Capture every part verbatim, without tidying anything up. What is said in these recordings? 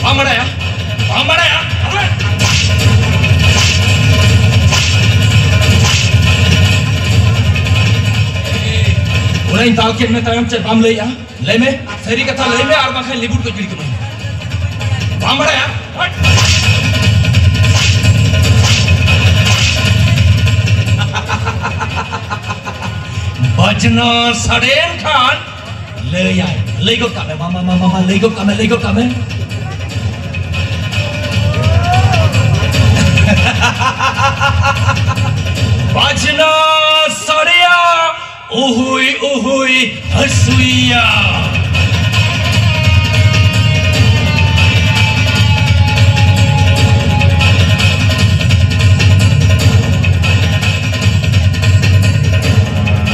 ᱵᱟᱢ ᱵᱟᱲᱟᱭᱟ? ᱵᱟᱢ ᱵᱟᱲᱟᱭᱟ? ᱚᱱᱟᱧ ᱫᱟᱞ ᱠᱮᱫ ᱢᱮ, ᱛᱟᱭᱚᱢ ᱪᱮᱫ ᱵᱟᱢ ᱞᱟᱹᱭᱮᱜᱼᱟ? ᱞᱟᱹᱭ ᱢᱮ, ᱥᱟᱹᱨᱤ ᱠᱟᱛᱷᱟ ᱞᱟᱹᱭ ᱢᱮ, ᱟᱨ ᱵᱟᱝᱠᱷᱟᱱ ᱞᱤᱵᱩᱴ ᱠᱚ ᱡᱤᱲ ᱠᱟᱹᱢᱟᱹᱧ᱾ ᱵᱟᱢ ᱵᱟᱲᱟᱭᱟ? ᱵᱟᱡᱽᱱᱟ ᱥᱟᱰᱮᱭᱮᱱ ᱠᱷᱟᱱ ᱞᱟᱹᱭᱟᱭ, ᱞᱟᱹᱭ ᱜᱚᱫ ᱠᱟᱜ ᱢᱮ, ᱢᱟ, ᱢᱟ, ᱢᱟ, ᱢᱟ, ᱢᱟ, ᱞᱟᱹᱭ ᱜᱚᱫ ᱠᱟᱜ ᱢᱮ, ᱞᱟᱹᱭ ᱜᱚᱫ ᱠᱟᱜ ᱢᱮ᱾ ᱵᱟᱡᱽᱱᱟ ᱥᱟᱰᱮᱭᱟ, ᱩᱦᱩᱭ, ᱩᱦᱩᱭ, ᱦᱟᱹᱥᱩᱭᱟ᱾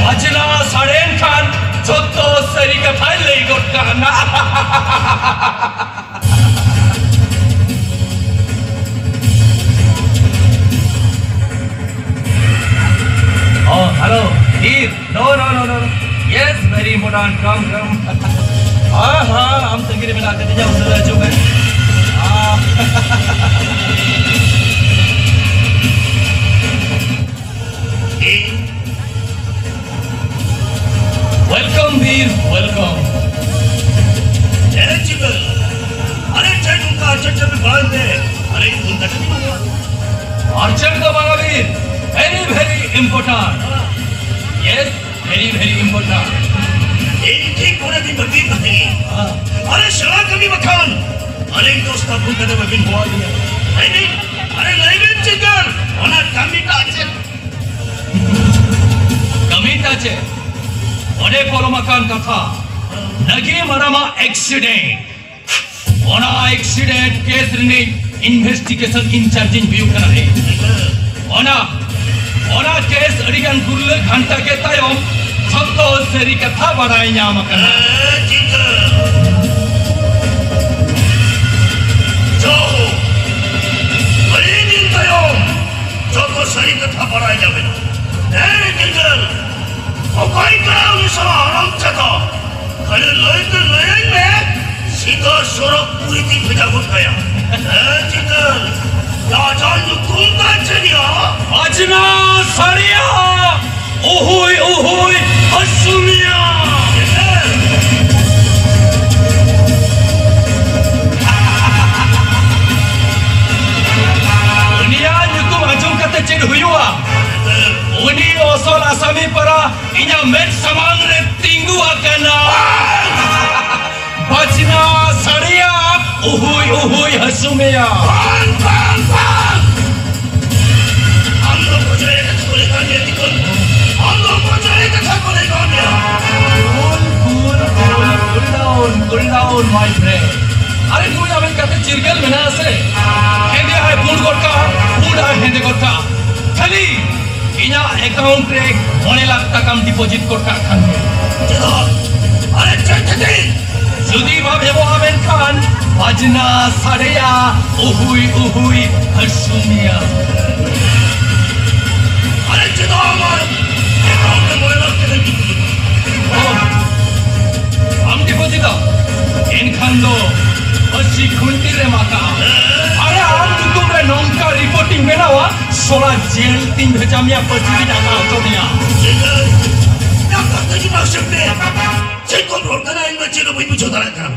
ᱵᱟᱡᱽᱱᱟ ᱥᱟᱰᱮᱭᱮᱱ ᱠᱷᱟᱱ ᱡᱷᱚᱛᱚ ᱥᱟᱹᱨᱤ ᱠᱟᱛᱷᱟᱭ ᱞᱟᱹᱭ ᱜᱚᱫ ᱠᱟᱜᱼᱟ᱾ Oh, hello, ᱵᱤᱨ᱾ No, no, no, no, no. Yes, very important. Come, come. हाँ, हाँ, ᱟᱢ ᱛᱟᱺᱜᱤ ᱨᱮ ᱢᱮᱱᱟᱜ ᱟᱠᱟᱫᱤᱧᱟ, ᱩᱥᱟᱹᱨᱟ ᱦᱤᱡᱩᱜ ᱢᱮ᱾ हाँ. Welcome, ᱵᱤᱨ, welcome. ᱮ ᱪᱤᱛᱟᱹᱨ, ᱟᱨᱮ ᱪᱮᱫ ᱚᱱᱠᱟ ᱟᱨᱡᱮᱱᱴ ᱪᱟᱹᱞᱩ ᱵᱟᱲᱟᱭ ᱛᱮ? ᱟᱨᱮ ᱤᱧ ᱫᱚ ᱠᱟᱹᱴᱤᱡ ᱤᱧ ᱵᱟᱵᱟ᱾ ᱟᱨᱡᱮᱱᱴ ᱫᱚ ᱵᱟᱝᱟ ᱵᱤᱨ, very, very important. Yes, very, very important. ᱤᱧ ᱴᱷᱤᱠ ᱚᱸᱰᱮ ᱜᱤᱧ ᱵᱟᱹᱜᱤ ᱠᱟᱫᱮ᱾ ᱟᱨᱮ ᱥᱮᱬᱟ ᱠᱟᱹᱢᱤ ᱵᱟᱠᱷᱟᱱ, ᱟᱨᱮ ᱤᱧ ᱫᱚᱥᱛᱟ ᱵᱷᱩᱞ ᱠᱟᱛᱮ ᱵᱟᱹᱜᱤᱧ ᱦᱚᱦᱚ ᱟᱹᱫᱤᱧᱟ᱾ ᱞᱟᱹᱭ ᱵᱤᱱ, ᱟᱨᱮ ᱞᱟᱹᱭ ᱵᱤᱱ ᱪᱤᱛᱟᱹᱨ, ᱚᱱᱟ ᱠᱟᱹᱢᱤᱴᱟᱜ ᱪᱮᱫ? ᱠᱟᱹᱢᱤᱴᱟ ᱪᱮᱫ? ᱚᱸᱰᱮ ᱯᱚᱞᱚᱢ ᱟᱠᱟᱱ ᱠᱟᱛᱷᱟ, ᱱᱟᱜᱤ ᱢᱟᱨᱟᱢᱟ ᱮᱠᱥᱤᱰᱮᱱᱴ᱾ ᱚᱱᱟ ᱮᱠᱥᱤᱰᱮᱱᱴ ᱠᱮᱥ ᱨᱤᱱᱤᱡ ᱤᱱᱵᱷᱮᱥᱴᱤᱜᱮᱥᱚᱱ ᱤᱱᱪᱟᱨᱡᱽ ᱤᱧ ᱦᱩᱭᱩᱜ ᱠᱟᱱᱟ ᱨᱮ᱾ ᱚᱱᱟ, ᱚᱱᱟ ᱠᱮᱥ ᱟᱹᱰᱤ ᱜᱟᱱ ᱜᱩᱨᱞᱟᱹ ᱜᱷᱟᱱᱴᱟ ᱠᱮᱫ ᱛᱟᱭᱚᱢ ᱡᱷᱚᱛᱚ ᱥᱟᱹᱨᱤ ᱠᱟᱛᱷᱟ ᱵᱟᱲᱟᱭ ᱧᱟᱢ ᱟᱠᱟᱱᱟ᱾ ᱦᱮᱸ, ᱪᱤᱛᱟᱹᱨ᱾ ᱡᱚᱦᱚ, ᱟᱹᱰᱤ ᱫᱤᱱ ᱛᱟᱭᱚᱢ ᱡᱚᱛᱚ ᱥᱟᱹᱨᱤ ᱠᱟᱛᱷᱟ ᱵᱟᱲᱟᱭ ᱧᱟᱢᱮᱱᱟ᱾ ᱮᱭ ᱠᱮᱡᱟᱞ, ᱚᱠᱚᱭ ᱠᱟᱱᱟ ᱩᱱᱤ ᱥᱟᱞᱟ ᱦᱟᱲᱟᱢ ᱪᱟᱠᱟ? ᱠᱷᱟᱹᱞᱤ ᱞᱟᱹᱭ ᱛᱮ ᱞᱟᱹᱭᱟᱹᱧ ᱢᱮ, ᱥᱤᱠᱟᱨ ᱥᱚᱨᱚᱜᱽᱯᱩᱨᱤ ᱛᱤᱧ ᱵᱷᱮᱡᱟ ᱜᱚᱫ ᱠᱟᱭᱟ᱾ ᱦᱮᱸ, ᱪᱤᱛᱟᱹᱨ, ᱨᱟᱡᱟ ᱧᱩᱛᱩᱢ ᱛᱟᱭ ᱪᱮᱫ ᱭᱟ? ᱵᱟᱡᱽᱱᱟ ᱥᱟᱲᱮᱭᱟ, ᱩᱦᱩᱭ, ᱩᱦᱩᱭ, ᱦᱟᱹᱥᱩᱢᱤᱭᱟ᱾ ᱪᱤᱛᱟᱹᱨ᱾ ᱩᱱᱤᱭᱟᱜ ᱧᱩᱛᱩᱢ ᱟᱸᱡᱚᱢ ᱠᱟᱛᱮ ᱪᱮᱫ ᱦᱩᱭᱩᱜᱼᱟ? ᱪᱤᱛᱟᱹᱨ᱾ ᱩᱱᱤ ᱚᱥᱚᱞ ᱟᱥᱟᱢᱤ ᱯᱟᱨᱟ ᱤᱧᱟᱜ ᱢᱮᱫ ᱥᱟᱢᱟᱝ ᱨᱮ ᱛᱤᱸᱜᱩ ᱟᱠᱟᱱᱟ᱾ ᱵᱟᱡᱽᱱᱟ ᱥᱟᱲᱮᱭᱟ, ᱩᱦᱩᱭ, ᱩᱦᱩᱭ, ᱦᱟᱹᱥᱩ ᱢᱮᱭᱟ᱾ ᱵᱟᱝ, ᱵᱟᱝ, ᱵᱟᱝ! ᱟᱢ ᱫᱚ ᱵᱚᱡᱚᱭ ᱠᱟᱛᱷᱟ ᱠᱚ ᱞᱟᱹᱭ ᱠᱟᱱ ᱜᱮᱭᱟ, ᱛᱤᱠᱩᱱ᱾ ᱟᱢ ᱫᱚ ᱵᱚᱡᱚᱭ ᱠᱟᱛᱷᱟ ᱠᱚ ᱞᱟᱹᱭ ᱠᱟᱱ ᱜᱮᱭᱟ᱾ Cool, cool, cool, cool down, cool down, my friend. ᱟᱨᱮ, ᱱᱩᱭ ᱟᱢᱤᱡ ᱜᱟᱛᱮ ᱪᱤᱨᱜᱟᱹᱞ ᱢᱮᱱᱟᱜᱼᱟ ᱥᱮ? ᱦᱮᱸᱫᱮ ᱟᱭ ᱯᱩᱸᱰ ᱜᱚᱫ ᱠᱟᱜᱼᱟ, ᱯᱩᱸᱰ ᱟᱭ ᱦᱮᱸᱫᱮ ᱜᱚᱫ ᱠᱟᱜᱼᱟ᱾ ᱠᱷᱟᱹᱞᱤ ᱤᱧᱟᱜ account ᱨᱮ ᱢᱚᱬᱮ ᱞᱟᱠᱷ ᱴᱟᱠᱟᱢ deposit ᱜᱚᱫ ᱠᱟᱜ ᱠᱷᱟᱱ ᱜᱮ᱾ ᱪᱮᱫᱟᱜ? ᱟᱨᱮ, ᱪᱮᱫ ᱠᱷᱟᱹᱛᱤᱨ? ᱡᱩᱫᱤ ᱵᱟᱢ ᱮᱢᱚᱜᱼᱟ ᱢᱮᱱᱠᱷᱟᱱ ᱵᱟᱡᱽᱱᱟ ᱥᱟᱰᱮᱭᱟ, ᱩᱦᱩᱭ, ᱩᱦᱩᱭ, ᱦᱟᱹᱥᱩ ᱢᱮᱭᱟ᱾ ᱟᱨᱮ, ᱪᱮᱫᱟᱜ ᱟᱢᱟᱜ account ᱨᱮ ᱢᱚᱬᱮ ᱞᱟᱠᱷ ᱴᱟᱠᱟ deposit? ᱚ, ᱟᱢ deposit ᱟ? ᱮᱱᱠᱷᱟᱱ ᱫᱚ ᱯᱟᱹᱥᱤ ᱠᱷᱩᱱᱴᱤ ᱨᱮ ᱢᱟᱠᱟ᱾ ᱟᱨᱮ, ᱟᱢ ᱧᱩᱛᱩᱢ ᱨᱮ ᱱᱚᱝᱠᱟ report ᱤᱧ ᱵᱮᱱᱟᱣᱟ, ᱥᱚᱲᱟ ᱡᱮᱞ ᱛᱤᱧ ᱵᱷᱮᱡᱟ ᱢᱮᱭᱟ, ᱯᱟᱹᱥᱤ ᱨᱤᱧ ᱟᱠᱟ ᱦᱚᱪᱚ ᱢᱮᱭᱟ᱾ ᱪᱮᱫ? ᱪᱮᱫ ᱠᱚᱢ ᱨᱚᱲ ᱠᱟᱱᱟ? ᱤᱧ ᱢᱟ ᱪᱮᱫ ᱦᱚᱸ ᱵᱟᱹᱧ ᱵᱩᱡᱷᱟᱹᱣ ᱫᱟᱲᱮᱭᱟᱜ ᱠᱟᱱᱟ᱾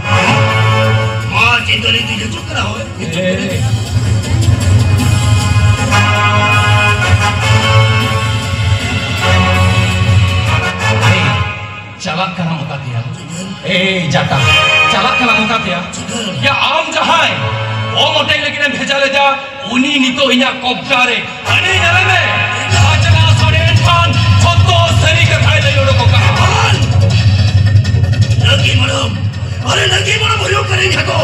ᱢᱟ, ᱪᱮᱫ ᱫᱚ ᱞᱟᱹᱭ ᱛᱮᱧ ᱦᱤᱡᱩᱜ ᱠᱟᱱᱟ, ᱦᱳᱭ᱾ ᱮ᱾ ᱮ, ᱪᱟᱞᱟᱜ ᱠᱟᱱᱟᱢ ᱚᱠᱟ ᱛᱮᱭᱟ? ᱮ, ᱡᱟᱴᱟ, ᱪᱟᱞᱟᱜ ᱠᱟᱱᱟᱢ ᱚᱠᱟ ᱛᱮᱭᱟ? ᱪᱤᱠᱟᱹ? ᱭᱟ, ᱟᱢ ᱡᱟᱦᱟᱸᱭ ᱚᱢᱚᱴᱮᱡ ᱞᱟᱹᱜᱤᱫ ᱮᱢ ᱵᱷᱮᱡᱟ ᱞᱮᱫᱟ, ᱩᱱᱤ ᱱᱤᱛᱚᱜ ᱤᱧᱟᱜ ᱠᱚᱵᱽᱡᱟ ᱨᱮ᱾ ᱟᱹᱰᱤ ᱧᱮᱞᱮ ᱢᱮ, ᱵᱟᱡᱽᱱᱟ ᱥᱟᱰᱮᱭᱮᱱ ᱠᱷᱟᱱ ᱡᱷᱚᱛᱚ ᱥᱟᱹᱨᱤ ᱠᱟᱛᱷᱟᱭ ᱞᱟᱹᱭ ᱚᱰᱚᱠ ᱠᱟᱜᱼᱟ᱾ ᱵᱟᱝ! ᱱᱟᱹᱜᱤ ᱢᱟᱲᱟᱢ, ᱟᱨᱮ ᱱᱟᱹᱜᱤ ᱢᱟᱲᱟᱢ ᱦᱩᱭᱩᱜ ᱠᱟᱹᱱᱟᱹᱧ ᱡᱷᱚᱛᱚ᱾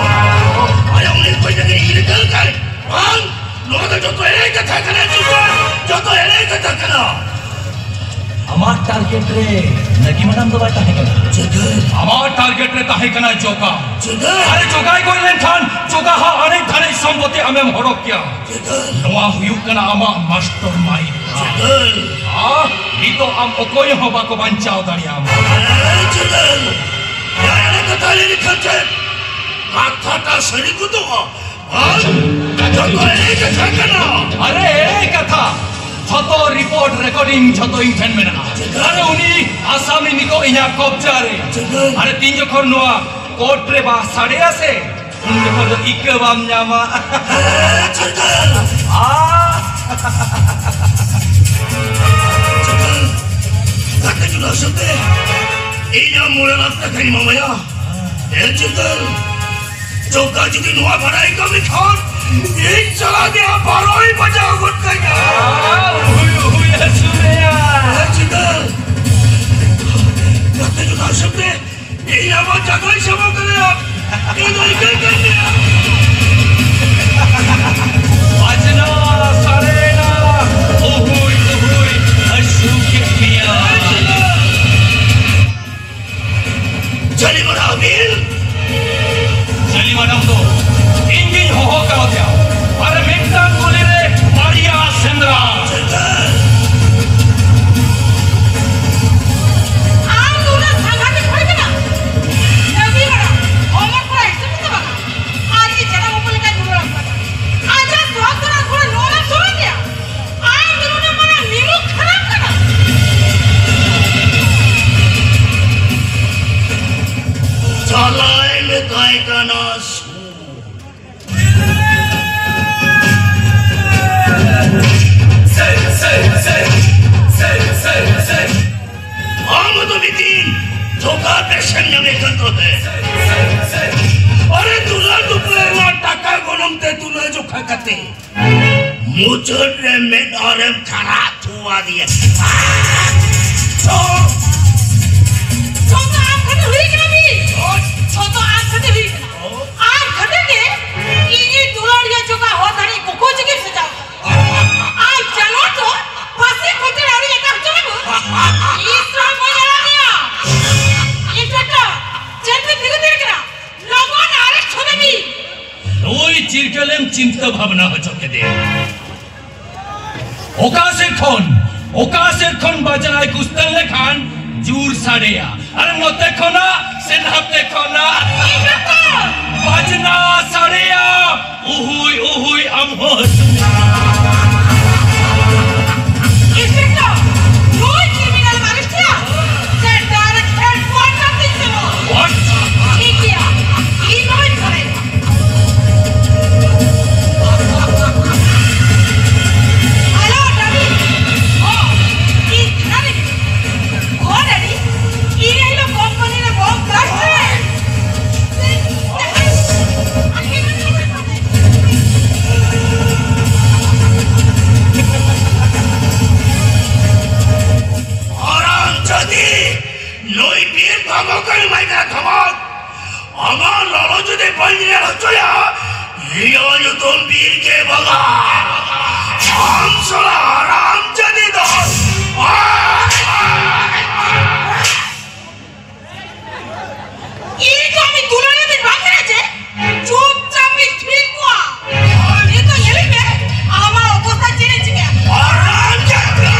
ᱟᱭᱟᱜ ᱩᱱᱤ ᱠᱚᱭ ᱞᱟᱹᱜᱤᱫ ᱤᱧ ᱨᱤᱠᱟᱹ ᱠᱟᱜ᱾ ᱵᱟᱝ! ᱱᱚᱣᱟ ᱫᱚ ᱡᱷᱚᱛᱚ ᱮᱲᱮ ᱠᱟᱛᱷᱟ ᱠᱟᱱᱟ, ᱪᱤᱛᱟᱹᱨ᱾ ᱡᱷᱚᱛᱚ ᱮᱲᱮ ᱠᱟᱛᱷᱟ ᱠᱟᱱᱟ᱾ ᱟᱢᱟᱜ target ᱨᱮ ᱱᱟᱹᱜᱤ ᱢᱟᱲᱟᱢ ᱫᱚ ᱵᱟᱭ ᱛᱟᱦᱮᱸ ᱠᱟᱱᱟ᱾ ᱪᱤᱛᱟᱹᱨ᱾ ᱟᱢᱟᱜ target ᱨᱮ ᱛᱟᱦᱮᱸ ᱠᱟᱱᱟ ᱡᱚᱜᱟ᱾ ᱪᱤᱛᱟᱹᱨ᱾ ᱟᱨᱮ ᱡᱚᱜᱟᱭ ᱜᱚᱡ ᱞᱮᱱᱠᱷᱟᱱ ᱡᱚᱜᱟ ᱦᱟᱜ ᱟᱱᱮᱠ ᱫᱷᱟᱱᱮᱡ ᱥᱚᱢᱯᱚᱛᱤ ᱟᱢᱮᱢ ᱦᱚᱲᱚᱜ ᱠᱮᱭᱟ᱾ ᱪᱤᱛᱟᱹᱨ᱾ ᱱᱚᱣᱟ ᱦᱩᱭᱩᱜ ᱠᱟᱱᱟ ᱟᱢᱟᱜ mastermind plan᱾ ᱪᱤᱛᱟᱹᱨ᱾ ᱟᱨ ᱱᱤᱛᱚᱜ ᱟᱢ ᱚᱠᱚᱭ ᱦᱚᱸ ᱵᱟᱠᱚ ᱵᱟᱧᱪᱟᱣ ᱫᱟᱲᱮᱭᱟᱢᱟ᱾ ᱮᱭ ᱪᱤᱛᱟᱹᱨ᱾ ᱭᱟ, ᱮᱲᱮ ᱠᱟᱛᱷᱟ ᱞᱟᱹᱭ ᱞᱮᱠᱷᱟᱱ ᱪᱮᱫ? ᱠᱟᱛᱷᱟᱴᱟ ᱥᱟᱹᱨᱤ ᱜᱚᱫᱚᱜᱼᱟ᱾ ᱟᱨ ᱡᱚᱛᱚ ᱮᱲᱮ ᱠᱟᱛᱷᱟ ᱠᱟᱱᱟ᱾ ᱟᱨᱮ, ᱮᱲᱮ ᱠᱟᱛᱷᱟ᱾ ᱡᱷᱚᱛᱚ ᱨᱤᱯᱳᱨᱴ, ᱨᱮᱠᱚᱨᱰᱤᱝ ᱡᱷᱚᱛᱚ ᱤᱧ ᱴᱷᱮᱱ ᱢᱮᱱᱟᱜᱼᱟ᱾ ᱪᱮᱫᱟᱜ? ᱟᱨ ᱩᱱᱤ ᱟᱥᱟᱢᱤ ᱱᱤᱛᱚᱜ ᱤᱧᱟᱹᱜ ᱠᱚᱵᱡᱟ ᱨᱮ᱾ ᱪᱮᱫᱟᱜ? ᱟᱨᱮ, ᱛᱤᱱ ᱡᱚᱠᱷᱚᱱ ᱱᱚᱣᱟ ᱠᱳᱨᱴ ᱨᱮ ᱵᱟᱝ ᱥᱟᱰᱮᱭᱟ ᱥᱮ, ᱩᱱ ᱡᱚᱠᱷᱚᱱ ᱫᱚ ᱤᱠᱟᱹ ᱵᱟᱢ ᱧᱟᱢᱟ᱾ ᱦᱮᱸ, ᱪᱮᱫᱟᱜ? ᱟ᱾ ᱪᱮᱫᱟᱜ? ᱜᱟᱛᱮ ᱡᱩᱫᱟᱹ ᱦᱤᱥᱟᱹᱵ ᱛᱮ ᱤᱧ ᱟᱢ ᱢᱚᱬᱮ ᱞᱟᱠᱷ ᱴᱟᱠᱟᱧ ᱮᱢᱟᱢᱟᱭᱟ᱾ ᱮ ᱪᱤᱛᱟᱹᱞ, ᱪᱚᱠᱟ ᱡᱩᱫᱤ ᱱᱚᱣᱟ ᱵᱟᱲᱟᱭ ᱠᱟᱹᱢᱤ ᱠᱷᱟᱱ, ᱤᱧ ᱥᱟᱞᱟᱜ ᱜᱮ ᱵᱟᱨᱚᱭ ᱵᱟᱡᱟᱣ ᱜᱚᱫ ᱠᱟᱭᱟ᱾ ᱟᱨ ᱦᱩᱭ, ᱦᱩᱭ ᱦᱚᱪᱚ ᱢᱮᱭᱟ᱾ ᱮ ᱪᱤᱛᱟᱹᱞ, ᱜᱟᱛᱮ ᱡᱚᱴᱟᱣ ᱦᱤᱥᱟᱹᱵ ᱛᱮ ᱤᱧ ᱟᱢᱟᱜ ᱡᱟᱸᱜᱟᱧ ᱥᱟᱵ ᱠᱟᱫᱟ᱾ ᱤᱧ ᱫᱚ ᱤᱠᱟᱹᱧ ᱠᱟᱱ ᱜᱮᱭᱟ᱾ ᱵᱟᱡᱽᱱᱟ ᱥᱟᱰᱮᱭᱮᱱᱟ, ᱩᱦᱩᱭ, ᱩᱦᱩᱭ, ᱦᱟᱹᱥᱩ ᱠᱮᱫ ᱢᱮᱭᱟ᱾ ᱡᱟᱹᱞᱤᱢᱟᱨᱟ ᱟᱹᱵᱤᱞ! ᱡᱟᱹᱞᱤᱢᱟᱨᱟ ᱫᱚ ᱤᱧ ᱜᱤᱧ ᱦᱚᱦᱚ ᱠᱟᱣᱫᱮᱭᱟ᱾ ᱟᱨ ᱢᱤᱫᱴᱟᱝ ᱜᱩᱞᱤ ᱨᱮ ᱵᱟᱨᱭᱟ ᱥᱮᱸᱫᱽᱨᱟ᱾ ᱟᱢ ᱫᱚ ᱩᱱᱟᱹᱜ ᱥᱟᱸᱜᱷᱟᱛᱤᱠ ᱦᱚᱲ ᱠᱟᱱᱟ? ᱡᱟᱹᱞᱤᱢᱟᱨᱟ ᱚᱢᱚᱨ ᱠᱚᱲᱟ ᱦᱤᱥᱟᱹᱵ ᱛᱮ ᱵᱟᱝᱟ᱾ ᱟᱡ ᱜᱮ ᱡᱟᱱᱟᱢ ᱚᱠᱚᱭ ᱞᱮᱠᱟᱭ ᱫᱩᱞᱟᱹᱲ ᱟᱢ ᱠᱟᱱᱟ᱾ ᱟᱡᱟᱜ ᱥᱚᱣᱟᱜ ᱥᱚᱨᱟᱜ ᱠᱚᱲᱟ ᱱᱚᱣᱟ ᱵᱟᱢ ᱥᱚᱨᱟᱣ ᱛᱟᱭᱟ? ᱟᱢ ᱫᱚ ᱱᱩᱱᱟᱹᱜ ᱢᱟᱨᱟᱝ ᱢᱤᱢᱩ ᱠᱷᱟᱨᱟᱯ ᱠᱟᱱᱟ᱾ ᱪᱟᱞᱟᱭ ᱢᱮᱛᱟᱭ ᱠᱟᱱᱟ ᱥᱩ᱾ ᱟᱢ ᱫᱚ ᱢᱤᱫ ᱫᱤᱱ ᱡᱚᱜᱟ ᱯᱮᱥᱮᱱ ᱧᱟᱢᱮ ᱠᱟᱱ ᱛᱚᱵᱮ᱾ ᱟᱨᱮ ᱫᱩᱞᱟᱹᱲ ᱫᱩᱯᱞᱟᱹᱲ ᱨᱮᱱᱟᱜ ᱴᱟᱠᱟ ᱜᱚᱱᱚᱝ ᱛᱮ ᱛᱩᱞᱟᱹ ᱡᱚᱠᱷᱟ ᱠᱟᱛᱮ ᱢᱩᱪᱟᱹᱫ ᱨᱮ ᱢᱮᱫ ᱟᱨᱮᱢ ᱠᱷᱟᱨᱟ ᱛᱷᱩᱣᱟ ᱫᱤᱭᱟ᱾ ᱡᱚᱛᱚ ᱟᱢ ᱠᱷᱟᱹᱛᱤᱨ ᱦᱩᱭ ᱠᱟᱱᱟ ᱢᱤ᱾ ᱡᱚᱛᱚ ᱟᱢ ᱠᱷᱟᱹᱛᱤᱨ ᱦᱩᱭ ᱠᱟᱱᱟ᱾ ᱟᱢ ᱠᱷᱟᱹᱛᱤᱨ ᱜᱮ ᱤᱧᱤᱡ ᱫᱩᱞᱟᱹᱲᱤᱭᱟᱹ ᱡᱚᱜᱟ ᱦᱚᱨ ᱫᱷᱟᱨᱮ ᱠᱚᱠᱚ ᱪᱤᱠᱤ ᱥᱮᱪᱟᱣ᱾ ᱟᱨ ᱡᱟᱱᱣᱟᱨ ᱫᱚ ᱯᱷᱟᱹᱥᱤ ᱠᱷᱚᱛᱤ ᱟᱹᱣᱨᱤ ᱮᱴᱟᱜ ᱦᱚᱪᱚ ᱞᱮᱠᱚ᱾ ᱤᱥ ᱨᱟᱢ ᱵᱟᱹᱧ ᱟᱲᱟᱜ ᱢᱮᱭᱟ᱾ ᱤᱱᱥᱯᱮᱠᱴᱚᱨ, ᱪᱮᱫ ᱯᱮ ᱛᱤᱸᱜᱩ ᱛᱷᱤᱨ ᱠᱟᱱᱟ? ᱞᱚᱜᱚᱱ ᱟᱨᱮᱥᱴ ᱦᱚᱪᱚᱭᱮᱢ᱾ ᱱᱩᱭ ᱪᱤᱨᱠᱟᱹᱞᱮᱢ ᱪᱤᱱᱛᱟᱹ ᱵᱷᱟᱵᱽᱱᱟ ᱦᱚᱪᱚ ᱠᱮᱫᱮᱭᱟ᱾ ᱚᱠᱟ ᱥᱮᱫ ᱠᱷᱚᱱ, ᱚᱠᱟ ᱥᱮᱫ ᱠᱷᱚᱱ ᱵᱟᱡᱽᱱᱟᱭ ᱠᱩᱥᱛᱟᱹᱞ ᱞᱮᱠᱷᱟᱱ ᱡᱳᱨ ᱥᱟᱰᱮᱭᱟ, ᱟᱨ ᱱᱚᱛᱮ ᱠᱷᱚᱱᱟᱜ ᱥᱮ ᱱᱟᱛᱮ ᱠᱷᱚᱱᱟᱜ? ᱤᱱᱥᱯᱮᱠᱴᱚᱨ! ᱟᱢᱟᱜ ᱞᱚᱞᱚ ᱡᱩᱫᱤ ᱵᱟᱹᱧ ᱧᱮᱞ ᱦᱚᱪᱚᱭᱟ, ᱤᱧᱟᱹᱜ ᱧᱩᱛᱩᱢ ᱵᱤᱨ ᱜᱮ ᱵᱟᱝᱟ᱾ ᱟᱢ ᱥᱟᱞᱟ ᱦᱟᱨᱟᱢ ᱡᱟᱹᱫᱤ ᱫᱚ᱾ ᱤᱧ ᱫᱚ ᱟᱢᱤᱡ ᱫᱩᱞᱟᱹᱲᱤᱭᱟᱹ ᱫᱚᱧ ᱵᱟᱝ ᱠᱟᱱᱟ ᱪᱮ? ᱪᱩᱯᱪᱟᱯ ᱤᱧ ᱛᱷᱤᱨ ᱠᱚᱣᱟ᱾ ᱱᱤᱛᱚᱜ ᱧᱮᱞᱤᱧ ᱢᱮ, ᱟᱢᱟᱜ ᱚᱵᱚᱥᱛᱟ ᱪᱮᱫ ᱮ ᱪᱤᱠᱟᱹᱭᱟ? ᱦᱟᱨᱟᱢ ᱡᱟᱹᱛᱤ!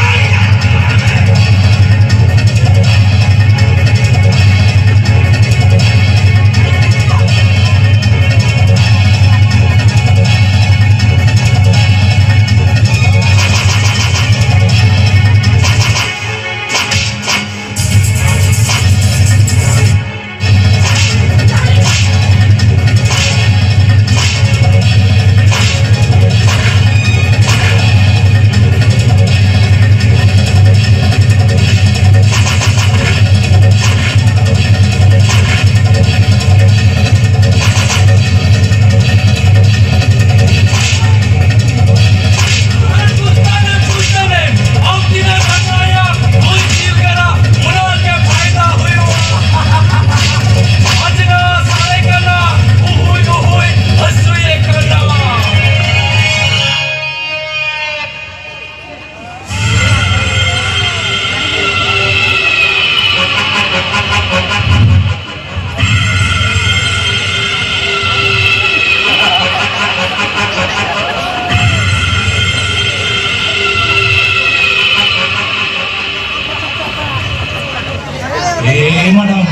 ᱮ ᱢᱮᱰᱟᱢ,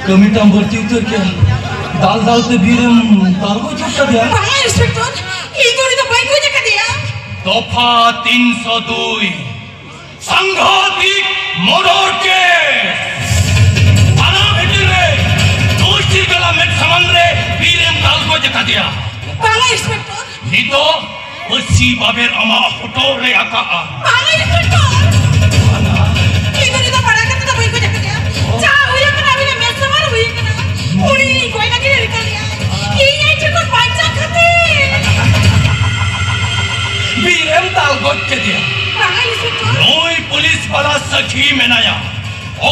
ᱠᱟᱹᱢᱤ ᱛᱟᱢ ᱵᱟᱹᱲᱛᱤ ᱩᱛᱟᱹᱨ ᱠᱮᱫ᱾ ᱫᱟᱞ ᱫᱟᱞ ᱛᱮ ᱵᱤᱨ ᱮᱢ ᱫᱟᱞ ᱜᱚᱡ ᱦᱚᱪᱚ ᱠᱟᱫᱮᱭᱟ᱾ ᱵᱟᱝᱟ, ᱤᱱᱥᱯᱮᱠᱴᱚᱨ, ᱤᱧ ᱫᱚ ᱩᱱᱤ ᱫᱚ ᱵᱟᱹᱧ ᱜᱚᱡ ᱟᱠᱟᱫᱮᱭᱟ᱾ ᱫᱚᱯᱷᱟ ᱛᱤᱱᱥᱚ ᱫᱩᱭ, ᱥᱟᱝᱜᱷᱟᱛᱤᱠ ᱢᱚᱨᱰᱚᱨ ᱠᱮᱥ᱾ ᱛᱷᱟᱱᱟ ᱵᱷᱤᱛᱤᱨ ᱨᱮ ᱫᱩᱭ ᱪᱤᱨᱜᱟᱹᱞᱟ ᱢᱮᱫ ᱥᱟᱢᱟᱝ ᱨᱮ ᱵᱤᱨ ᱮᱢ ᱫᱟᱞ ᱜᱚᱡ ᱟᱠᱟᱫᱮᱭᱟ᱾ ᱵᱟᱝᱟ, ᱤᱱᱥᱯᱮᱠᱴᱚᱨ᱾ ᱱᱤᱛᱚᱜ ᱯᱟᱹᱥᱤ ᱵᱟᱵᱮᱨ ᱟᱢᱟᱜ ᱦᱚᱴᱚᱜ ᱨᱮ ᱟᱠᱟᱜᱼᱟ᱾ ᱵᱟᱝᱟ, ᱤᱱᱥᱯᱮᱠᱴᱚᱨ᱾ ᱵᱟᱝᱟ᱾ ᱤᱧ ᱫᱚ ᱩᱱᱤ ᱫᱚ ᱵᱟᱲᱟᱭ ᱠᱟᱛᱮ ᱫᱚ ᱵᱟᱹᱧ ᱜᱚᱡ ᱟᱠᱟᱫᱮᱭᱟ᱾ ᱡᱟ ᱦᱩᱭ ᱟᱠᱟᱱᱟ, ᱟᱹᱵᱤᱱᱟᱜ ᱢᱮᱫ ᱥᱟᱢᱟᱝ ᱨᱮ ᱦᱩᱭ ᱟᱠᱟᱱᱟ᱾ ᱩᱱᱤ ᱤᱧ ᱜᱚᱡ ᱞᱟᱹᱜᱤᱫ ᱮ ᱨᱤᱠᱟᱹ ᱞᱮᱫᱼᱟ᱾ ᱤᱧ ᱟᱡ ᱴᱷᱮᱱ ᱠᱷᱚᱱ ᱵᱟᱧᱪᱟᱣ ᱠᱷᱟᱹᱛᱤᱨ᱾ ᱵᱤᱨ ᱮᱢ ᱫᱟᱞ ᱜᱚᱡ ᱠᱮᱫᱮᱭᱟ᱾ ᱵᱟᱝᱟ, ᱤᱱᱥᱯᱮᱠᱴᱚᱨ᱾ ᱱᱩᱭ ᱯᱩᱞᱤᱥ ᱵᱟᱞᱟ ᱥᱟᱹᱠᱷᱤ ᱢᱮᱱᱟᱭᱟ᱾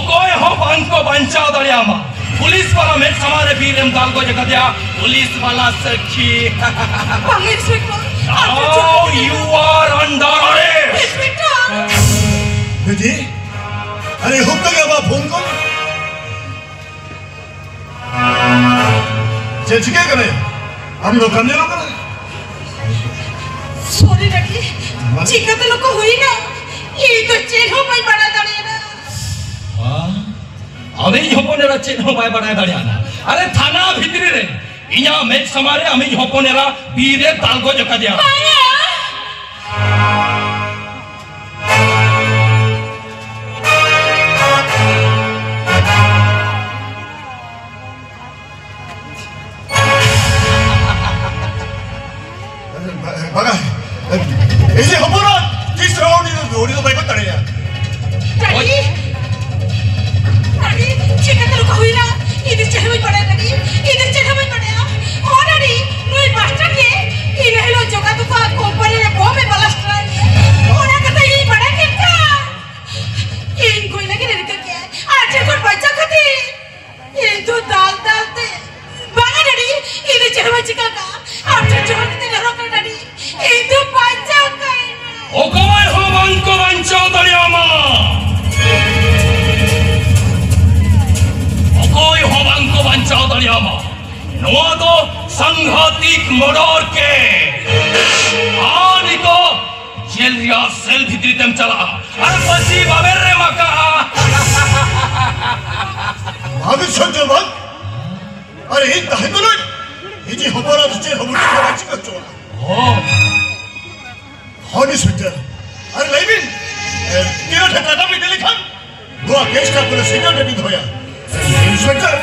ᱚᱠᱚᱭ ᱦᱚᱸ ᱵᱟᱝ ᱠᱚ ᱵᱟᱧᱪᱟᱣ ᱫᱟᱲᱮᱭᱟᱢᱟ᱾ ᱯᱩᱞᱤᱥ ᱵᱟᱞᱟ ᱢᱮᱫ ᱥᱟᱢᱟᱝ ᱨᱮ ᱵᱤᱨ ᱨᱮᱢ ᱫᱟᱞ ᱜᱚᱡ ᱟᱠᱟᱫᱮᱭᱟ, ᱯᱩᱞᱤᱥ ᱵᱟᱞᱟ ᱥᱟᱹᱠᱷᱤ᱾ ᱵᱟᱝ, ᱤᱱᱥᱯᱮᱠᱴᱚᱨ, ᱟᱨ ᱪᱮᱫ ᱪᱚ Now ᱦᱩᱭ you are under arrest. Inspector! ᱵᱤᱴᱤ, ᱟᱨᱮ ᱦᱩᱠᱛᱟ ᱜᱮ ᱟᱵᱟ ᱯᱷᱳᱱ ᱠᱚ᱾ ᱪᱮᱫ ᱪᱤᱠᱟᱹ ᱠᱟᱱᱟ? ᱟᱢ ᱫᱚ ᱠᱟᱹᱢᱤ ᱞᱚ ᱠᱟᱱᱟ? ᱥᱚᱨᱤ ᱰᱟᱰᱤ, ᱢᱟᱱᱮ? ᱪᱤᱠᱟᱹᱛᱮ ᱱᱚᱝᱠᱟ ᱦᱩᱭᱱᱟ? ᱤᱧ ᱫᱚ ᱪᱮᱫ ᱦᱚᱸ ᱵᱟᱹᱧ ᱵᱟᱲᱟᱭ ᱫᱟᱲᱮᱭᱟᱫᱟ᱾ ᱦᱮᱸ? ᱟᱢᱤᱡ ᱦᱚᱯᱚᱱ ᱮᱨᱟ ᱪᱮᱫ ᱦᱚᱸ ᱵᱟᱭ ᱵᱟᱲᱟᱭ ᱫᱟᱲᱮᱭᱟᱫᱟ᱾ ᱟᱨᱮ ᱛᱷᱟᱱᱟ ᱵᱷᱤᱛᱨᱤ ᱨᱮ ᱤᱧᱟᱜ ᱢᱮᱫ ᱥᱟᱢᱟᱝ ᱨᱮ ᱟᱢᱤᱡ ᱦᱚᱯᱚᱱ ᱮᱨᱟ ᱵᱤᱨ ᱨᱮ ᱫᱟᱞ ᱜᱚᱡ ᱟᱠᱟᱫᱮᱭᱟ᱾ ᱵᱟᱝᱟ᱾ ᱵᱟᱝᱟ, ᱤᱧᱤᱡ ᱦᱚᱯᱚᱱ ᱮᱨᱟ ᱛᱤᱥ ᱨᱮᱦᱚᱸ ᱩᱱᱤ ᱫᱚ, ᱩᱱᱤ ᱫᱚ ᱵᱟᱭ ᱜᱚᱡ ᱫᱟᱲᱮᱭᱟᱜᱼᱟ᱾ ᱰᱟᱰᱤ! ᱰᱟᱰᱤ, ᱪᱤᱠᱟᱹᱛᱮ ᱱᱚᱝᱠᱟ ᱦᱩᱭᱱᱟ? ᱤᱧ ᱫᱚ ᱪᱮᱫ ᱦᱚᱸ ᱵᱟᱹᱧ ᱵᱟᱲᱟᱭᱟ, ᱰᱟᱰᱤ᱾ ᱤᱧ ᱫᱚ ᱪᱮᱫ ᱦᱚᱸ ᱵᱟᱹᱧ ᱵᱟᱲᱟᱭᱟ᱾ ᱚ, ᱰᱟᱰᱤ, ᱱᱩᱭ ᱵᱟᱥᱴᱟᱨ ᱜᱮ ᱤᱱᱟᱹ ᱦᱤᱞᱳᱜ ᱡᱚᱜᱟ ᱛᱟᱠᱚᱣᱟᱜ ᱠᱳᱢᱯᱟᱱᱤ ᱨᱮ ᱵᱳᱢ ᱮ ᱵᱞᱟᱥᱴ ᱞᱮᱫᱟ᱾ ᱚᱱᱟ ᱠᱟᱛᱷᱟ ᱤᱧ ᱵᱟᱲᱟᱭ ᱠᱮᱫ ᱠᱷᱟᱱ, ᱤᱧ ᱜᱚᱡ ᱞᱟᱹᱜᱤᱫ ᱮ ᱨᱤᱠᱟᱹ ᱠᱮᱫᱼᱟ᱾ ᱟᱨ ᱪᱮᱫ ᱠᱷᱚᱱ ᱵᱟᱧᱪᱟᱣ ᱠᱷᱟᱹᱛᱤᱨ ᱤᱧ ᱫᱚ ᱫᱟᱞ ᱫᱟᱞ ᱛᱮ, ᱵᱟᱝᱟ ᱰᱟᱰᱤ, ᱤᱧ ᱫᱚ ᱪᱮᱫ ᱦᱚᱸ ᱵᱟᱹᱧ ᱪᱤᱠᱟᱹ ᱠᱟᱜᱼᱟ᱾ ᱟᱢ ᱴᱷᱮᱱ ᱡᱚᱦᱟᱨ ᱠᱟᱛᱮ ᱱᱮᱦᱚᱨᱚᱜ ᱠᱟᱱᱟ ᱰᱟᱰᱤ, ᱤᱧ ᱫᱚ ᱵᱟᱧᱪᱟᱣ ᱠᱟᱹᱧ ᱢᱮ᱾ ᱚᱠᱚᱭ ᱦᱚᱸ ᱵᱟᱝ ᱠᱚ ᱵᱟᱧᱪᱟᱣ ᱫᱟᱲᱮᱭᱟᱢᱟ᱾ ᱚᱠᱚᱭ ᱦᱚᱸ ᱵᱟᱝ ᱠᱚ ᱵᱟᱧᱪᱟᱣ ᱫᱟᱲᱮᱭᱟᱢᱟ᱾ ᱱᱚᱣᱟ ᱫᱚ ᱥᱟᱝᱜᱷᱟᱛᱤᱠ ᱢᱚᱨᱰᱚᱨ ᱠᱮᱥ᱾ ᱟᱨ ᱱᱤᱛᱚᱜ ᱡᱮᱞ ᱨᱮᱭᱟᱜ ᱥᱮᱞ ᱵᱷᱤᱛᱨᱤ ᱛᱮᱢ ᱪᱟᱞᱟᱜᱼᱟ ᱟᱨ ᱯᱟᱹᱥᱤ ᱵᱟᱵᱮᱨ ᱨᱮᱢ ᱟᱠᱟᱜᱼᱟ᱾ ᱵᱷᱟᱵᱤ ᱥᱚᱧᱡᱚᱭ ᱵᱟᱵᱩ, ᱟᱨ ᱤᱧ ᱛᱟᱦᱮᱸ ᱛᱩᱞᱩᱡ ᱤᱧᱤᱡ ᱦᱚᱯᱚᱱ ᱟᱨ ᱪᱮᱫ ᱦᱚᱸ ᱵᱩᱡᱷᱟᱹᱣ ᱵᱟᱭ ᱪᱤᱠᱟᱹ ᱦᱚᱪᱚᱣᱟᱜᱼᱟ᱾ ᱚ᱾ ᱦᱚᱸ, ᱤᱱᱥᱯᱮᱠᱴᱚᱨ, ᱟᱨ ᱞᱟᱹᱭ ᱵᱤᱱ, ᱮ, ᱛᱤᱱᱟᱹᱜ ᱰᱷᱮᱨ ᱴᱟᱠᱟ ᱵᱤᱱ ᱤᱫᱤ ᱞᱮᱠᱷᱟᱱ ᱱᱚᱣᱟ ᱠᱮᱥ ᱴᱟ ᱯᱩᱨᱟᱹ ᱥᱤᱠᱨᱮᱴ ᱨᱮᱵᱤᱱ ᱫᱚᱦᱚᱭᱟ? ᱤᱱᱥᱯᱮᱠᱴᱚᱨ,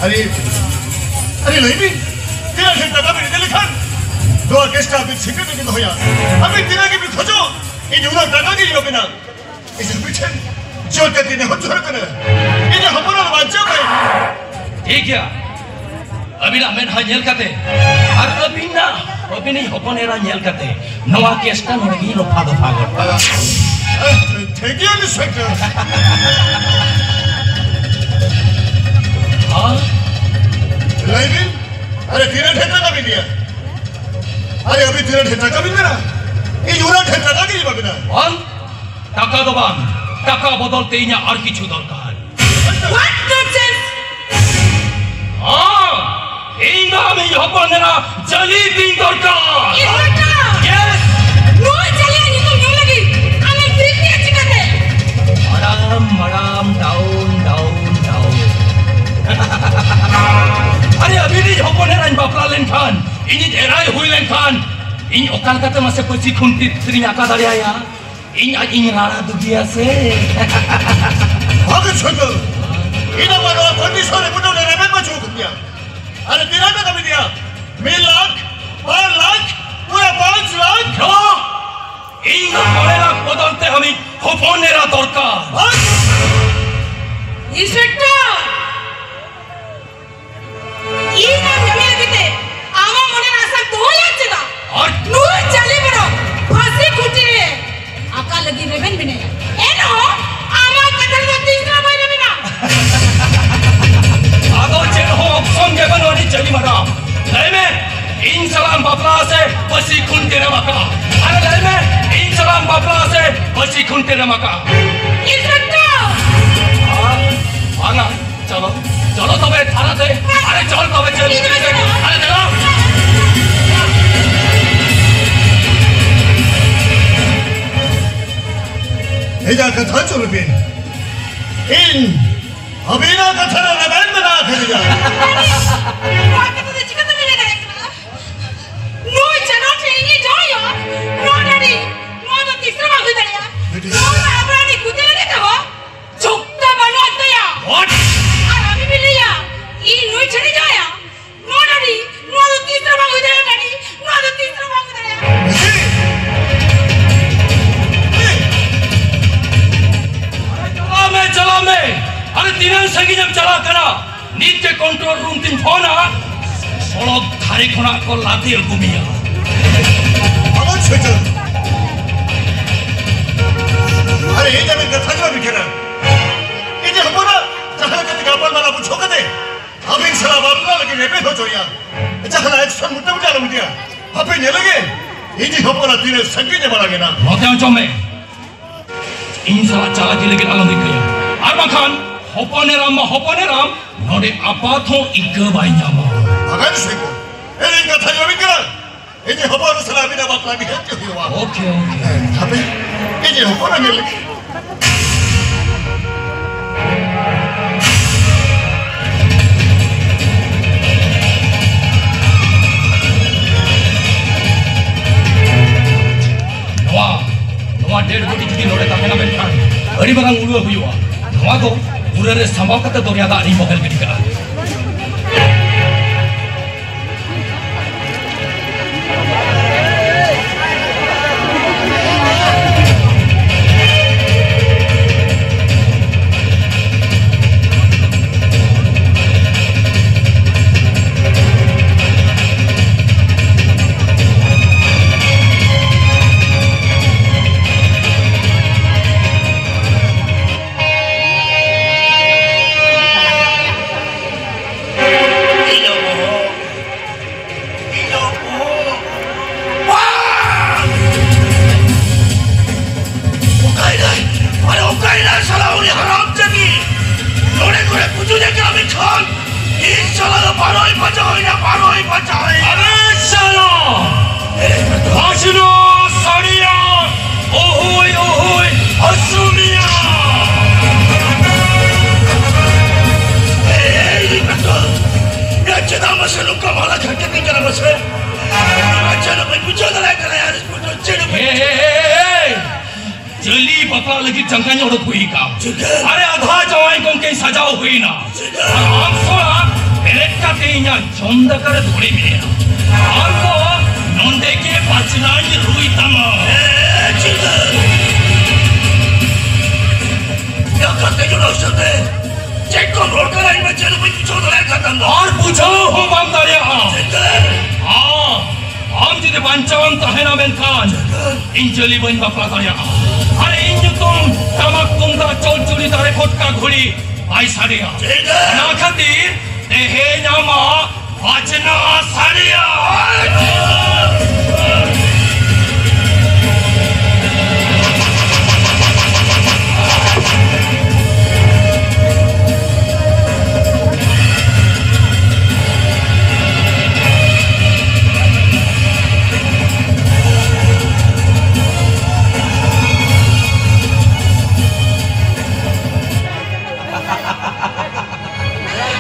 ᱟᱨᱮ, ᱟᱨᱮ ᱞᱟᱹᱭ ᱵᱤᱱ, ᱛᱤᱱᱟᱹᱜ ᱰᱷᱮᱨ ᱴᱟᱠᱟ ᱵᱤᱱ ᱤᱫᱤ ᱞᱮᱠᱷᱟᱱ ᱱᱚᱣᱟ ᱠᱮᱥ ᱴᱟ ᱟᱹᱵᱤᱱ ᱥᱤᱠᱨᱮᱴ ᱨᱮᱵᱤᱱ ᱫᱚᱦᱚᱭᱟ? ᱟᱹᱵᱤᱱ ᱛᱤᱱᱟᱹᱜ ᱜᱮᱵᱤᱱ ᱠᱷᱚᱡᱚᱜ, ᱤᱧ ᱩᱱᱟᱹᱜ ᱴᱟᱠᱟ ᱜᱤᱧ ᱮᱢᱟ ᱵᱤᱱᱟ᱾ ᱤᱧ ᱟᱹᱵᱤᱱ ᱴᱷᱮᱱ ᱡᱳᱨ ᱠᱟᱛᱮ ᱱᱮᱦᱚᱨ ᱡᱚᱦᱟᱨ ᱠᱟᱱᱟ, ᱤᱧᱟᱹᱜ ᱦᱚᱯᱚᱱ ᱟᱨ ᱵᱟᱧᱪᱟᱣ ᱠᱟᱭ᱾ ᱴᱷᱤᱠ ᱜᱮᱭᱟ, ᱟᱹᱵᱤᱱᱟᱜ ᱢᱮᱫᱦᱟ ᱧᱮᱞ ᱠᱟᱛᱮ ᱟᱨ ᱟᱹᱵᱤᱱᱟᱜ, ᱟᱹᱵᱤᱱᱤᱡ ᱦᱚᱯᱚᱱ ᱮᱨᱟ ᱧᱮᱞ ᱠᱟᱛᱮ ᱱᱚᱣᱟ ᱠᱮᱥ ᱴᱟ ᱱᱚᱰᱮ ᱜᱮᱧ ᱨᱚᱯᱷᱟ ᱫᱚᱯᱷᱟ ᱜᱚᱫ ᱠᱟᱜᱼᱟ᱾ Thank you, inspector. ᱦᱮᱸ? ᱞᱟᱹᱭ ᱵᱤᱱ, ᱟᱨᱮ ᱛᱤᱱᱟᱹᱜ ᱰᱷᱮᱨ ᱴᱟᱠᱟ ᱵᱤᱱ ᱤᱫᱤᱭᱟ? ᱟᱨᱮ ᱟᱹᱵᱤᱱ ᱛᱤᱱᱟᱹᱜ ᱰᱷᱮᱨ ᱴᱟᱠᱟ ᱵᱤᱱ ᱢᱮᱱᱟ? ᱤᱧ ᱩᱱᱟᱹᱜ ᱰᱷᱮᱨ ᱴᱟᱠᱟ ᱜᱤᱧ ᱮᱢᱟ ᱵᱤᱱᱟ᱾ ᱵᱟᱝ, ᱴᱟᱠᱟ ᱫᱚ ᱵᱟᱝ, ᱴᱟᱠᱟ ᱵᱚᱫᱚᱞ ᱛᱮ ᱤᱧᱟᱹᱜ ᱟᱨ ᱠᱤᱪᱷᱩ ᱫᱚᱨᱠᱟᱨ᱾ What nonsense! ᱦᱮᱸ, ᱤᱧ ᱫᱚ ᱟᱢᱤᱡ ᱦᱚᱯᱚᱱ ᱮᱨᱟ ᱡᱟᱹᱞᱤ ᱛᱤᱧ ᱫᱚᱨᱠᱟᱨ᱾ ᱤᱧ ᱫᱚᱨᱠᱟᱨ? Yes! ᱱᱚᱣᱟ ᱡᱟᱹᱞᱤᱭᱟᱜ ᱧᱩᱛᱩᱢ ᱧᱩ ᱞᱟᱹᱜᱤᱫ ᱟᱢᱮᱢ ᱯᱨᱤᱯᱮᱭᱟᱨ ᱪᱤᱠᱟᱹᱛᱮ? ᱢᱟᱲᱟᱢ, ᱢᱟᱲᱟᱢ, down, down, down. ᱟᱨᱮ, ᱟᱹᱵᱤᱱᱤᱡ ᱦᱚᱯᱚᱱ ᱮᱨᱟᱧ ᱵᱟᱯᱞᱟ ᱞᱮᱱᱠᱷᱟᱱ, ᱤᱧᱤᱡ ᱮᱨᱟᱭ ᱦᱩᱭ ᱞᱮᱱᱠᱷᱟᱱ, ᱤᱧ ᱚᱠᱟ ᱞᱮᱠᱟᱛᱮ ᱢᱟᱥᱮ ᱯᱟᱹᱥᱤ ᱠᱷᱩᱱᱴᱤ ᱛᱮᱞᱤᱧ ᱟᱠᱟ ᱫᱟᱲᱮᱭᱟᱭᱟ? ᱤᱧ ᱟᱡ ᱤᱧ ᱨᱟᱲᱟ ᱫᱩᱜᱤᱭᱟ ᱥᱮ᱾ ᱵᱷᱟᱜᱮ ᱥᱟᱹᱜᱟᱹᱭ᱾ ᱤᱧ ᱟᱢᱟᱜ ᱱᱚᱣᱟ ᱠᱚᱱᱰᱤᱥᱚᱱ ᱨᱮ ᱢᱩᱴᱟᱹᱣ ᱨᱮᱵᱮᱱ ᱵᱟᱹᱪᱩᱜ ᱟᱠᱟᱫᱤᱧᱟ᱾ ᱟᱨᱮ ᱛᱤᱱᱟᱹᱜ ᱴᱟᱠᱟ ᱵᱤᱱ ᱤᱫᱤᱭᱟ? ᱢᱤᱫ ᱞᱟᱠᱷ, ᱵᱟᱨ ᱞᱟᱠᱷ, ᱯᱩᱨᱟᱹ ᱯᱟᱸᱪ ᱞᱟᱠᱷ᱾ ᱱᱚᱣᱟ ᱤᱧ ᱫᱚ ᱢᱚᱬᱮ ᱞᱟᱠᱷ ᱵᱚᱫᱚᱞ ᱛᱮ ᱟᱢᱤᱡ ᱦᱚᱯᱚᱱ ᱮᱨᱟ ᱫᱚᱨᱠᱟᱨ᱾ ᱵᱟᱝ᱾ ᱤᱱᱥᱯᱮᱠᱴᱚᱨ! ᱤᱧ ᱟᱢ ᱡᱟᱢᱤ ᱞᱟᱹᱜᱤᱫ ᱛᱮ ᱟᱢᱟᱜ ᱢᱚᱱᱮ ᱨᱮ ᱟᱥᱟ ᱫᱚᱦᱚᱭᱟ ᱪᱮᱫᱟᱜ? ᱟᱨ ᱱᱩᱭ ᱡᱟᱹᱞᱤ ᱵᱚᱨᱚ ᱯᱷᱟᱹᱥᱤ ᱠᱷᱩᱱᱴᱤ ᱨᱮ ᱟᱠᱟ ᱞᱟᱹᱜᱤᱫ ᱨᱮᱵᱮᱱ ᱢᱮᱱᱟᱭᱟ, ᱮᱱᱦᱚᱸ ᱟᱢᱟᱜ ᱠᱟᱛᱷᱟ ᱨᱮᱫᱚ ᱛᱤᱥ ᱨᱮᱦᱚᱸ ᱵᱟᱭ ᱨᱮᱵᱮᱱᱟ᱾ ᱟᱫᱚ ᱪᱮᱫ ᱦᱚᱸ ᱚᱯᱥᱚᱱ ᱜᱮ ᱵᱟᱹᱱᱩᱜ ᱟᱹᱱᱤᱡ ᱡᱟᱹᱞᱤ ᱢᱟᱰᱟᱢ᱾ ᱞᱟᱹᱭ ᱢᱮ, ᱤᱧ ᱥᱟᱞᱟᱜ ᱮᱢ ᱵᱟᱯᱞᱟ ᱥᱮ ᱯᱷᱟᱹᱥᱤ ᱠᱷᱩᱱᱴᱤ ᱨᱮᱢ ᱟᱠᱟ? ᱟᱨ ᱞᱟᱹᱭ ᱢᱮ, ᱤᱧ ᱥᱟᱞᱟᱜ ᱮᱢ ᱵᱟᱯᱞᱟ ᱥᱮ ᱯᱷᱟᱹᱥᱤ ᱠᱷᱩᱱᱴᱤ ᱨᱮᱢ ᱟᱠᱟ? ᱤᱱᱥᱯᱮᱠᱴᱚᱨ! ᱟᱨ ᱵᱟᱝᱟ, ᱪᱚᱞᱚ, ᱪᱚᱞᱚ ᱛᱚᱵᱮ ᱛᱷᱟᱱᱟ ᱛᱮ᱾ ᱟᱨᱮ ᱪᱚᱞ ᱛᱚᱵᱮ, ᱪᱚᱞ᱾ ᱤᱧ ᱫᱚ ᱵᱟᱹᱧ ᱪᱟᱞᱟᱜᱼᱟ᱾ ᱟᱨᱮ ᱪᱚᱞᱚ᱾ ᱤᱧᱟᱹᱜ ᱠᱟᱛᱷᱟ ᱟᱸᱡᱚᱢ ᱵᱤᱱ᱾ ᱤᱧ ᱟᱹᱵᱤᱱᱟᱜ ᱠᱟᱛᱷᱟ ᱨᱮ ᱨᱮᱵᱮᱱ ᱢᱮᱱᱟᱜ ᱟᱠᱟᱫᱤᱧᱟ᱾ ᱱᱚᱣᱟ ᱠᱟᱛᱷᱟ ᱫᱚ ᱪᱤᱠᱟᱹᱛᱮ ᱵᱤᱱ ᱞᱟᱹᱭ ᱫᱟᱲᱮᱭᱟᱜ ᱠᱟᱱᱟ? ᱱᱩᱭ ᱪᱟᱸᱫᱚ ᱴᱷᱮᱱ ᱤᱧᱤᱧ ᱡᱟᱶᱟᱭᱚᱜᱼᱟ, ᱱᱚᱣᱟ ᱰᱟᱹᱰᱤ, ᱱᱚᱣᱟ ᱫᱚ ᱛᱤᱥ ᱨᱮᱦᱚᱸ ᱵᱟᱝ ᱦᱩᱭ ᱫᱟᱲᱮᱭᱟᱜᱼᱟ᱾ ᱵᱤᱴᱤ᱾ ᱱᱚᱣᱟ ᱫᱚ ᱟᱵᱚ ᱨᱮᱱ ᱜᱤᱫᱽᱨᱟᱹ ᱞᱟᱹᱜᱤᱫ ᱛᱮᱦᱚᱸ ᱡᱩᱠᱛᱟ ᱵᱟᱹᱱᱩᱜ ᱟᱱ ᱛᱟᱭᱟ᱾ What? ᱟᱨ ᱟᱹᱵᱤᱱ ᱵᱤᱱ ᱞᱟᱹᱭᱟ, ᱤᱧ ᱱᱩᱭ ᱴᱷᱮᱱᱤᱧ ᱡᱟᱶᱟᱭᱟ? ᱱᱚᱣᱟ ᱰᱟᱹᱰᱤ, ᱱᱚᱣᱟ ᱫᱚ ᱛᱤᱥ ᱨᱮᱦᱚᱸ ᱵᱟᱝ ᱦᱩᱭ ᱫᱟᱲᱮᱭᱟᱜᱼᱟ ᱰᱟᱹᱰᱤ, ᱱᱚᱣᱟ ᱫᱚ ᱛᱤᱥ ᱨᱮᱦᱚᱸ ᱵᱟᱝ ᱦᱩᱭ ᱫᱟᱲᱮᱭᱟᱜᱼᱟ᱾ ᱵᱤᱴᱤ᱾ ᱵᱤᱴᱤ᱾ ᱟᱨᱮ ᱪᱟᱞᱟᱣ ᱢᱮ, ᱪᱟᱞᱟᱣ ᱢᱮ᱾ ᱟᱨᱮ ᱛᱤᱱᱟᱹᱜ ᱥᱟᱺᱜᱤᱧ ᱮᱢ ᱪᱟᱞᱟᱜ ᱠᱟᱱᱟ? ᱱᱤᱛ ᱜᱮ ᱠᱚᱱᱴᱨᱳᱞ ᱨᱩᱢ ᱛᱤᱧ ᱯᱷᱳᱱᱟ, ᱥᱚᱲᱚᱠ ᱫᱷᱟᱨᱮ ᱠᱷᱚᱱᱟᱜ ᱠᱚ ᱞᱟᱫᱮ ᱟᱹᱜᱩ ᱢᱮᱭᱟ᱾ ᱟᱵᱚ ᱪᱷᱩᱴᱟᱹᱣ᱾ ᱟᱨᱮ, ᱤᱧ ᱟᱹᱵᱤᱱ ᱠᱟᱛᱷᱟ ᱜᱮ ᱵᱟᱹᱵᱤᱱ ᱠᱟᱱᱟ᱾ ᱤᱧ ᱦᱚᱯᱚᱱᱟᱜ ᱡᱟᱦᱟᱸ ᱞᱮᱠᱟᱛᱮ ᱜᱟᱯᱟᱞ ᱢᱟᱨᱟᱣ ᱵᱩᱡᱷᱟᱹᱣ ᱠᱟᱛᱮ ᱟᱹᱵᱤᱱ ᱥᱟᱞᱟᱜ ᱵᱟᱯᱞᱟ ᱞᱟᱹᱜᱤᱫ ᱨᱮᱵᱮᱱ ᱦᱚᱪᱚᱭᱟ᱾ ᱡᱟᱦᱟᱸ ᱟᱭᱮᱠᱥᱚᱱ ᱢᱩᱴᱟᱢᱩᱴᱤ ᱟᱞᱚᱢ ᱤᱫᱤᱭᱟ᱾ ᱦᱟᱯᱮ ᱧᱮᱞ ᱞᱮᱜᱮ, ᱤᱧ ᱦᱚᱯᱚᱱᱟᱜ ᱛᱤᱱᱟᱹᱜ ᱥᱟᱺᱜᱤᱧ ᱮ ᱢᱟᱲᱟᱝ ᱮᱱᱟ᱾ ᱱᱚᱛᱮ ᱚᱪᱚᱜ ᱢᱮ᱾ ᱤᱧ ᱥᱟᱞᱟᱜ ᱪᱟᱞᱟᱜ ᱤᱫᱤ ᱞᱟᱹᱜᱤᱫ ᱟᱞᱚᱢ ᱨᱤᱠᱟᱹᱭᱟ᱾ ᱟᱨ ᱵᱟᱝᱠᱷᱟᱱ ᱦᱚᱯᱚᱱ ᱮᱨᱟᱢ ᱢᱟ ᱦᱚᱯᱚᱱ ᱮᱨᱟᱢ, ᱱᱚᱰᱮ ᱟᱯᱟᱛ ᱦᱚᱸ ᱤᱠᱟᱹ ᱵᱟᱭ ᱧᱟᱢᱟ᱾ ᱵᱟᱜᱟᱱ ᱥᱮᱸᱜᱮᱞ᱾ ᱮ, ᱤᱧ ᱠᱟᱛᱷᱟ ᱟᱸᱡᱚᱢᱤᱧ ᱠᱟᱱᱟ᱾ ᱤᱧ ᱦᱚᱯᱚᱱ ᱥᱟᱞᱟᱜ ᱟᱹᱵᱤᱱᱟᱜ ᱵᱟᱯᱞᱟ ᱱᱤᱦᱟᱹᱛ ᱜᱮ ᱦᱩᱭᱩᱜᱼᱟ᱾ Okay, okay. ᱦᱮᱸ, ᱦᱟᱯᱮ, ᱤᱧ ᱦᱚᱯᱚᱱ ᱧᱮᱞ ᱞᱮᱜᱮ᱾ ᱱᱚᱣᱟ, ᱱᱚᱣᱟ dead body ᱡᱩᱫᱤ ᱱᱚᱰᱮ ᱛᱟᱦᱮᱱᱟ, ᱢᱮᱱᱠᱷᱟᱱ ᱟᱹᱰᱤ ᱢᱟᱨᱟᱝ ᱩᱲᱣᱟᱹ ᱦᱩᱭᱩᱜᱼᱟ᱾ ᱱᱚᱣᱟ ᱫᱚ ᱯᱩᱨᱟᱹ ᱨᱮ ᱥᱟᱢᱵᱟᱣ ᱠᱟᱛᱮ ᱫᱚᱨᱭᱟ ᱫᱟᱜ ᱨᱤᱧ ᱵᱚᱦᱮᱞ ᱜᱤᱰᱤ ᱠᱟᱜᱼᱟ᱾ ᱚᱠᱟᱭᱮᱱᱟᱭ? ᱟᱨᱮ, ᱚᱠᱟᱭᱮᱱᱟᱭ ᱥᱟᱞᱟ ᱩᱱᱤ ᱦᱟᱨᱟᱢ ᱡᱟᱹᱛᱤ? ᱱᱚᱰᱮ ᱠᱚᱨᱮ ᱯᱩᱡᱩ ᱡᱟᱭᱜᱟ ᱢᱮᱱᱠᱷᱟᱱ ᱤᱧ ᱥᱟᱞᱟ ᱫᱚ ᱵᱟᱨᱚᱭ ᱵᱟᱡᱟᱣ ᱮᱱᱟ, ᱵᱟᱨᱚᱭ ᱵᱟᱡᱟᱣ ᱮᱱᱟ᱾ ᱟᱨᱮ ᱥᱟᱞᱟ! ᱮ, ᱵᱟᱡᱱᱟ ᱥᱟᱲᱤᱭᱟ, ᱚᱦᱚᱭ, ᱚᱦᱚᱭ, ᱦᱟᱹᱥᱩᱢᱤᱭᱟ᱾ ᱮ, ᱮ, ᱮ, ᱰᱟᱠᱛᱟᱨ, ᱮ, ᱪᱮᱫᱟᱜ ᱢᱟᱥᱮ ᱱᱚᱝᱠᱟ ᱢᱟᱞᱟ ᱠᱷᱟᱴᱠᱮ ᱛᱤᱧ ᱠᱟᱱᱟ ᱢᱟᱥᱮ? ᱟᱪᱪᱷᱟ, ᱱᱚᱜᱼᱚᱭ ᱵᱩᱡᱷᱟᱹᱣ ᱫᱟᱲᱮᱭᱟᱜ ᱠᱟᱱᱟ, ᱭᱟᱨ, ᱪᱮᱫ ᱮ, ᱮ, ᱮ, ᱮ, ᱡᱟᱹᱞᱤ ᱵᱟᱯᱞᱟ ᱞᱟᱹᱜᱤᱫ ᱡᱟᱸᱜᱟᱧ ᱚᱰᱚᱠ ᱦᱩᱭ ᱟᱠᱟᱱ᱾ ᱪᱤᱠᱟᱹ? ᱟᱨᱮ, ᱟᱫᱷᱟ ᱡᱟᱶᱟᱭ ᱜᱚᱢᱠᱮᱧ ᱥᱟᱡᱟᱣ ᱦᱩᱭᱱᱟ᱾ ᱪᱤᱠᱟᱹ? ᱟᱨ ᱟᱢ ᱥᱟᱞᱟᱜ ᱵᱮᱨᱮᱫ ᱠᱟᱛᱮ ᱤᱧᱟᱜ ᱡᱚᱢ ᱫᱟᱠᱟ ᱨᱮ ᱫᱷᱩᱲᱤ ᱢᱮᱱᱟᱜᱼᱟ᱾ ᱟᱢ ᱫᱚ ᱱᱚᱸᱰᱮ ᱜᱮ ᱵᱟᱡᱱᱟᱧ ᱨᱩᱭ ᱛᱟᱢᱟ᱾ ᱮ, ᱪᱤᱠᱟᱹ? ᱫᱟᱠᱟ ᱛᱮ ᱡᱚᱲᱟᱣ ᱥᱟᱹᱛ ᱮ᱾ ᱪᱮᱫ ᱠᱚᱢ ᱨᱚᱲ ᱠᱟᱱᱟ? ᱤᱧ ᱢᱟ ᱪᱮᱫ ᱦᱚᱸ ᱵᱟᱹᱧ ᱵᱩᱡᱷᱟᱹᱣ ᱫᱟᱲᱮᱭᱟᱜ ᱠᱟᱱ ᱛᱟᱢ ᱫᱚ᱾ ᱟᱨ ᱵᱩᱡᱷᱟᱹᱣ ᱦᱚᱸ ᱵᱟᱢ ᱫᱟᱲᱮᱭᱟᱜᱼᱟ᱾ ᱪᱤᱠᱟᱹ? ᱟᱢ ᱟᱢ ᱡᱩᱫᱤ ᱵᱟᱧᱪᱟᱣ ᱮᱢ ᱛᱟᱦᱮᱱᱟ, ᱢᱮᱱᱠᱷᱟᱱ ᱤᱧ ᱡᱟᱹᱞᱤ ᱵᱟᱹᱧ ᱵᱟᱯᱞᱟ ᱫᱟᱲᱮᱭᱟᱜᱼᱟ᱾ ᱟᱨ ᱤᱧ ᱧᱩᱛᱩᱢ ᱴᱟᱢᱟᱠ ᱛᱩᱢᱫᱟᱜ ᱪᱚᱲᱪᱩᱲᱤ ᱫᱟᱨᱮ ᱯᱷᱚᱴᱠᱟ ᱜᱷᱩᱲᱤ ᱵᱟᱭ ᱥᱟᱰᱮᱭᱟ᱾ ᱚᱱᱟ ᱠᱷᱟᱹᱛᱤᱨ ᱛᱮᱦᱮᱧ ᱟᱢᱟᱜ ᱵᱟᱡᱽᱱᱟ ᱥᱟᱰᱮᱭᱟ᱾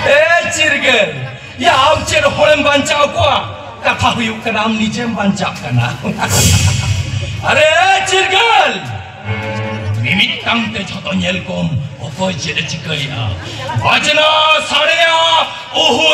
ᱮ ᱪᱤᱨᱜᱟᱹᱞ, ᱭᱟ, ᱟᱢ ᱪᱮᱫ ᱦᱚᱲᱮᱢ ᱵᱟᱧᱪᱟᱣ ᱠᱚᱣᱟ? ᱠᱟᱛᱷᱟ ᱦᱩᱭᱩᱜ ᱠᱟᱱᱟ, ᱟᱢ ᱱᱤᱡᱮᱢ ᱵᱟᱧᱪᱟᱜ ᱠᱟᱱᱟ᱾ ᱟᱨᱮ ᱪᱤᱨᱜᱟᱹᱞ, ᱢᱤᱢᱤᱫᱴᱟᱝ ᱛᱮ ᱡᱷᱚᱛᱚ ᱧᱮᱞ ᱠᱚᱢ, ᱚᱠᱚᱭ ᱪᱮᱫ ᱮ ᱪᱤᱠᱟᱹᱭᱮᱫᱼᱟ᱾ ᱵᱟᱡᱽᱱᱟ ᱥᱟᱰᱮᱭᱟ, ᱩᱦᱩ